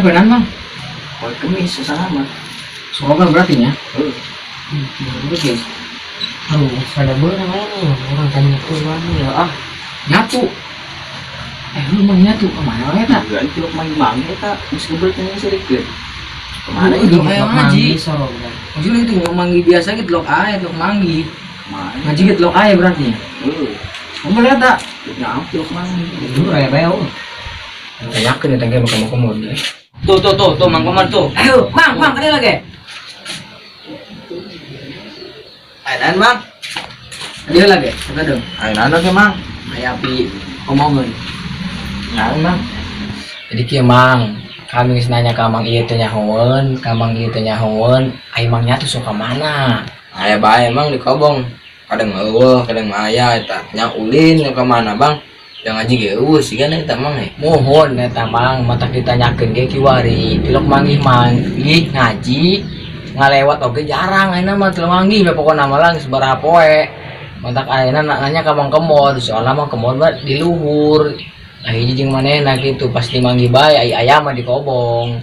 Poe Mang? Poe Kemis salah mah. Sorogan berarti nya. Heuh. Guys. Aduh, ada beurang aya urang tanya tuh ya ah. Nyatu. Lu mang nyatu kemana wae eta? Enggak itu manggih-manggih eta geus geblek nya sirikeun. Kemana Lu itu? kayak ngaji. Sorogan. Maksudnya itu manggih biasa gitu lok ae, lok manggih. Kemana? Ngaji gitu lok ae berarti. Heuh. Kamu lihat tak? Nyampe lok manggih. Lu raya bae oh. Yakin ya tangke mau kamu. Tuh tuh tuh tuh Mang Komar tuh. Ayo, Mang, Mang, kene lagi. Ainan Mang. Dia lagi, kata dong. Ainan oke Mang. Aya api omongan. Naon Mang? Jadi kieu Mang, kami geus nanya ka Mang ieu teh nyahoeun, ka Mang ieu teh nyahoeun, ai Mang nya tuh sok ka mana? Aya bae Mang di kobong. Kadang eueuh, kadang aya eta. Nya ulin ka mana Bang? Yang ngaji ge eueuh sigana eta Mang eh. Mohon eta Mang, matak ditanyakeun ge kiwari, tilok manggih manggih ngaji ngalewat oge jarang ayeuna mah tilok manggih we pokona mah lang sabaraha poe. Matak ayeuna nanya ka Mang Kemod, soalna Mang Kemod mah di luhur. Nah, hiji jeung manehna gitu pasti manggih bae ai aya mah di kobong.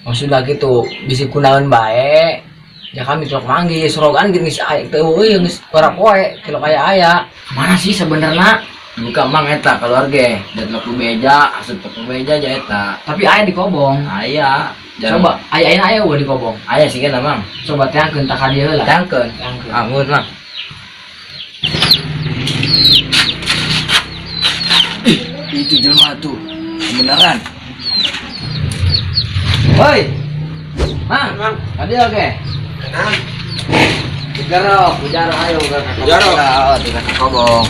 Maksudna gitu, bisi kunaon bae. Ya kami tilok manggih sorogan geus geus aya teu eueuh geus sabaraha poe tilok aya-aya. Mana sih sebenarnya? Buka Mang eta keluarga, dan tilok beja, asup tilok beja aja eta. Tapi aya di kobong. Aya. Coba aya aya aya eueuh di kobong. Aya sigana Mang. Coba teangkeun tak ka dieu heula. Tangkeun. Teangkeun. Amun Mang. Ih, itu jelma tuh. Beneran. Woi. Mang, Mang. Tadi oke. Ujarok, ujarok ayo ke Ujarok. Oh, tiga kobong.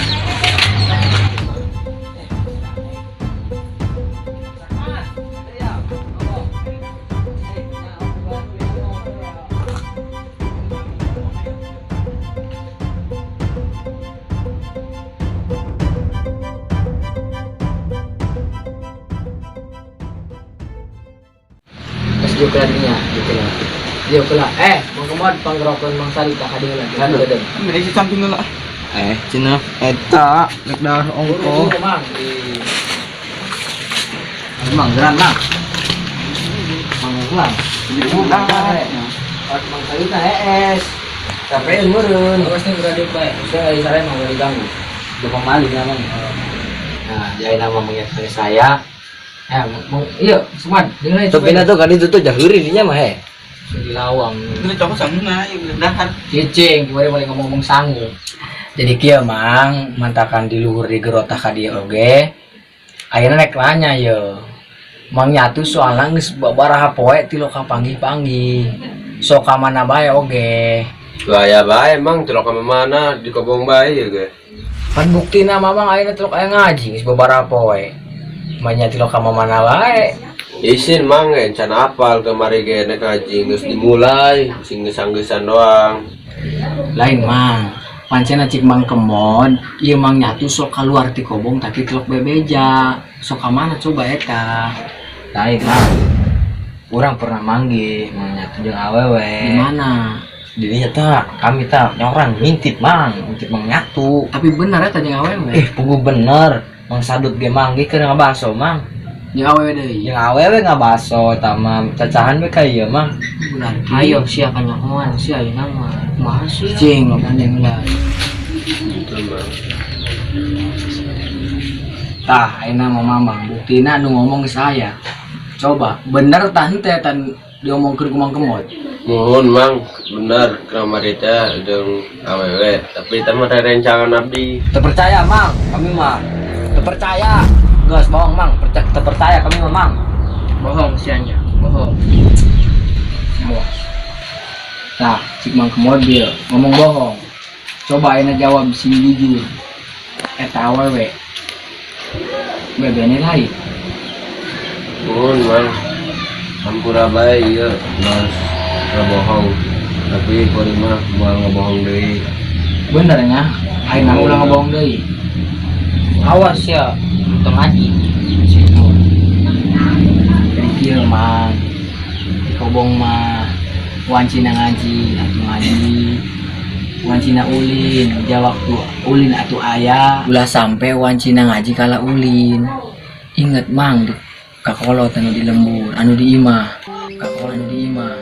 Terus dia kelar dinya, gitu lah. Dia kelar. Mang Kemod panggerokeun Mang Sari tak ka dieu lah. Aduh. Geudeung. Ini si samping lah. Cina eta rek dah ongko. Buru-buru, Mang. Di Mang geran Mang. Mang geran. Mang Sari tah hees. Sampein meureun. Awas nih berada bae. Saya nggak disarain mau nggak diganggu. Jepang maling ya Mang. Nah, jadi nama mengingatkan saya. Mau, iya, Sumad, dengerin Tapi na tuh kan itu tuh jahuri dinya mah he. Di lawang. Ini cokot sanguna, ya dahar. Cicing, kemarin boleh ngomong-ngomong sangu. Jadi kieu Mang, mantakan di luhur di gerotah ka dieu oge. Ayeuna rek nanya ye. Mang nyatu soalna geus babaraha poe ti lo kapanggih-panggih. Sok ka mana bae oge. Gaya bae Mang, celok ka mana di kobong bae ya ge. Pan buktina Mamang ayeuna tilok aya ngaji geus babaraha poe. Manya tilok ka mana bae. Isin Mang, encan apal kemari ge nek ngaji geus dimulai, sing geus-angeusan doang. Lain Mang, pancen cik Mang Kemod, ieu Mang nyatu sok keluar ti kobong tapi tilok bebeja. Sok ka mana coba eta? Lain Mang. Urang pernah manggih Mang nyatu jeung awewe. Di mana? Dirinya tak, kami tak nyorang ngintip Mang, ngintip Mang nyatu. Tapi bener eta jeung awewe. Pugu bener. Mang sadut ge manggih keur ngabaso Mang. Jeung awewe deui. Jeung awewe ngabaso eta mah cacahan we ka ieu Mang. Benar. Ayo sia kanyahoan sia ayeuna mah. Kumaha sia? Cing, makanya lah. Gitu Mang. Tah, ayeuna mah Mamang, buktina nu ngomong ke saya. Coba, bener tah henteu eta diomongkeun ku Mang Kemod? Mohon Mang, bener kamari teh jeung awewe, tapi eta mah rerencangan abdi. Terpercaya Mang, kami mah. Terpercaya. Geus bohong Mang, terpercaya kami mah Mang. Bohong sianya, bohong. Awas. Tah, cik Mang Kemod bieu ngomong bohong. Coba ayeuna jawab sing jujur. Eta awewe. Bebene lain. Mohon Mang. Ampura bae ieu geus bohong. Tapi kuring mah moal ngebohong deui. Bener nya, ayeuna ulah ngebohong deui. Awas ya, tong ngaji. Jadi kieu Mang. Di kobong mah wancina ngaji atuh ngaji. Wancina ulin, ja waktu ulin atuh aya. Ulah sampai wancina ngaji kala ulin. Ingat Mang, di Kakolot anu di lembur, anu di imah, kakolot anu di imah.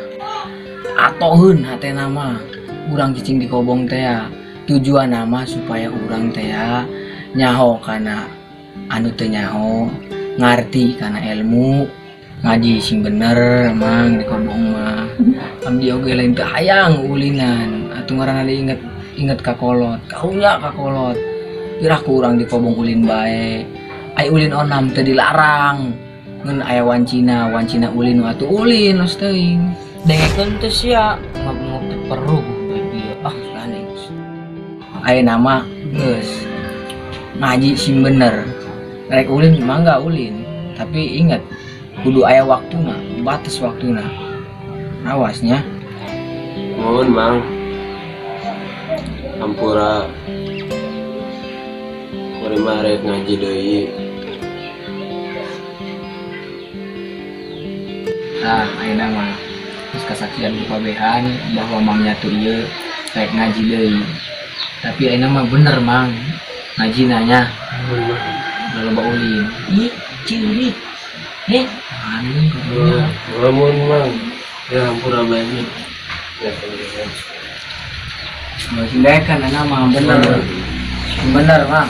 Atoheun hatena mah urang cicing di kobong teh ya. Tujuan nama supaya urang teh ya nyaho kana anu teu nyaho, ngarti kana ilmu ngaji sing bener. Mang, di kobong mah abdi oge lain teu hayang ulinan atuh, ngaranna diinget inget ka kolot, karunya ka kolot. Iraha ku urang di kobong ulin bae? Ai ulin onam teu dilarang, ngan aya wancina, wancina ulin atuh ulin los teuing. Dengekeun teh sia ngap-ngap teh perlu bae. Ah, aneh. Aya nama geus ngaji sing bener, rek ulin mangga ulin, tapi ingat kudu aya waktuna, batas waktuna, awasnya. Mohon, Mang. Hampura. Kuring mah rek ngaji deui. Nah, ayeuna mah geus kasaksian ku kabehan bahwa Mang Nyatu ieu rek ngaji deui. Tapi ayeuna mah bener, Mang, ngaji nanya loba ulin. Ih, ceurik. Eh, Aneh karunya. Mohon, Mang. Ya, hampura banyak. Ya, ya. Masih kan ayeuna mah bener. Bener, Mang.